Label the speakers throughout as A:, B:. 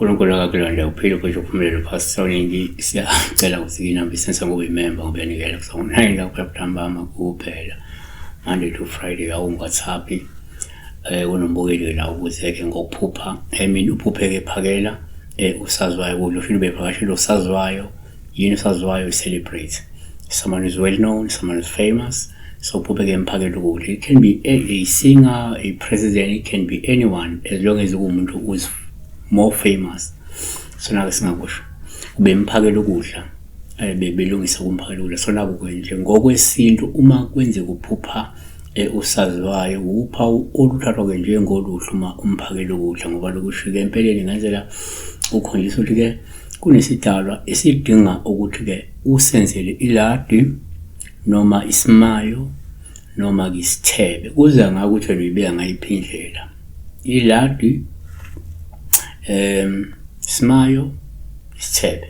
A: uNkulunkulu akakulonde uphile kusho uphumelele Pastor Ningi siyacela ukuthi inamba isensa ngoba imemba ngoba uyanikela kusa ngo-9 la kuphela ntambama kuphela Monday to Friday awungu-WhatsApp kunombukeli la ukuze-ke ngokuphupha, I mean uphupheke phakela usaziwayo kudla ufile ubevakashela usaziwayo. Yini usaziwayo? Celebrate someone is well known, someone is famous. So uphupheke emphakela ukudla, it can be a singer, a president, it can be anyone as long as kuwumuntu who is more famous. So nake singakusho ubemphakela ukudla, belungisa kumphakela ukudla. So naku-ke nje ngokwesintu uma kwenzeka uphupha usaziwayo, uphawu oluthathwa-ke njengoluhle uma umphakela ukudla, ngoba lokusho-ke empeleni ngenzela ukhonjisa ukuthi-ke kunesidalwa esidinga ukuthi-ke usenzele iladi noma isimayo noma-ke isithebe, kuze ngakuthi wena uyibeka ngayiphi indlela iladi, isimayo, isithebe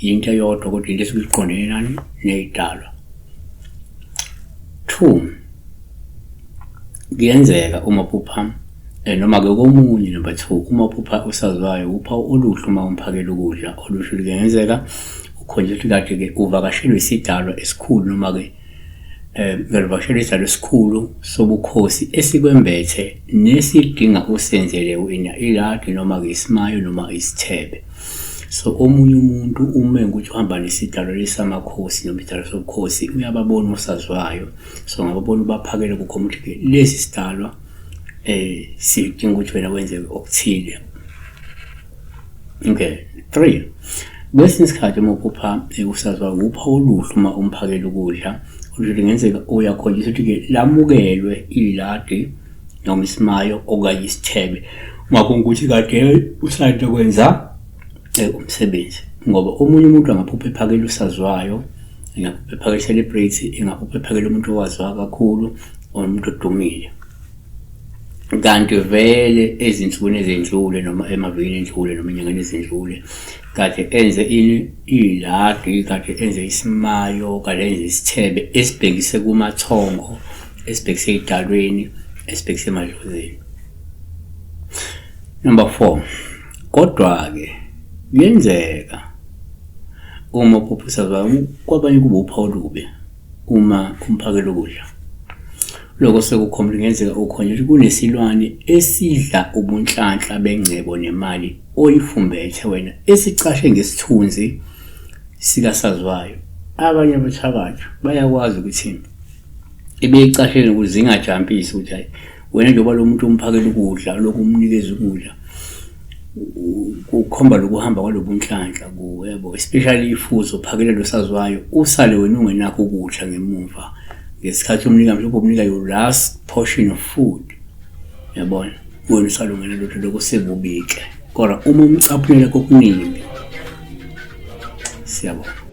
A: yinto eyodwa, kodwa into esuke iqondene nani ney'dalwa. Two, kuyenzeka uma uphupha noma-ke komunye, number two, uma uphupha usaziwayo, uphawu oluhle uma umphakela ukudla olusho kungenzeka ukhonjiswa ukuthi kade-ke uvakashelwe isidalwa esikhulu noma-ke uvakashelwe isidalwa esikhulu sobukhosi esikwembethe nesidinga usenzele wena iladi noma-ke isimayo noma isithebe. So omunye umuntu uma ukuthi uhamba nesidalwa lesamakhosi noma isidalwa sobukhosi uyababona osaziwayo, so ngababona ubaphakele kukhomba ukuthi-ke lesi sidalwa sidinga ukuthi wena wenze okuthile. Okay, three, kwesinye isikhathi uma uphupha usaziwayo, uphawu oluhle uma umphakela ukudla, kusho ukuthi kungenzeka uyakhonjiswa ukuthi-ke lamukelwe iladi noma isimayo okanye isithebe, uma kungukuthi kade usanda kwenza umsebenzi, ngoba omunye umuntu angaphupha ephakela usaziwayo, engaphupha ephakela i-celebrity, engaphupha ephakela umuntu owaziwa kakhulu or umuntu odumile, kanti vele ezinsukwini ezendlule noma emavikini endlule noma enyangeni ezendlule kade enze ini iladi, kade enze isimayo, kade enze isithebe esibhekise kumathongo, esibhekise ey'dalweni, esibhekise emadlozini. Number four, kodwa-ke kuyenzeka uma uphupha usaziwayo, kwabanye kuba uphawu olubi uma umphakela ukudla. Lokho sekukhomba kungenzeka ukhonje ukuthi kunesilwane esidla ubunhlanhla bengcebo nemali oyifumbethe wena esicashe ngesithunzi sikasaziwayo. Abanye abathakathi bayakwazi ukuthi ebeyicashele ukuze zingajampisi ukuthi hayi wena njengoba lo muntu umphakela ukudla, lokhu umnikeza ukudla kukhomba lokuhamba kwalobunhlanhla kuwe, yabo, especially if uzophakela lo saziwayo usale wena ungenakho ukudla ngemuva ngesikhathi umnika, mhlawumbe umnika your last portion of food, yabona, wena usale ungenalutho, lokho sebubi-ke, kodwa uma umcaphunela kokuningi. Siyabonga.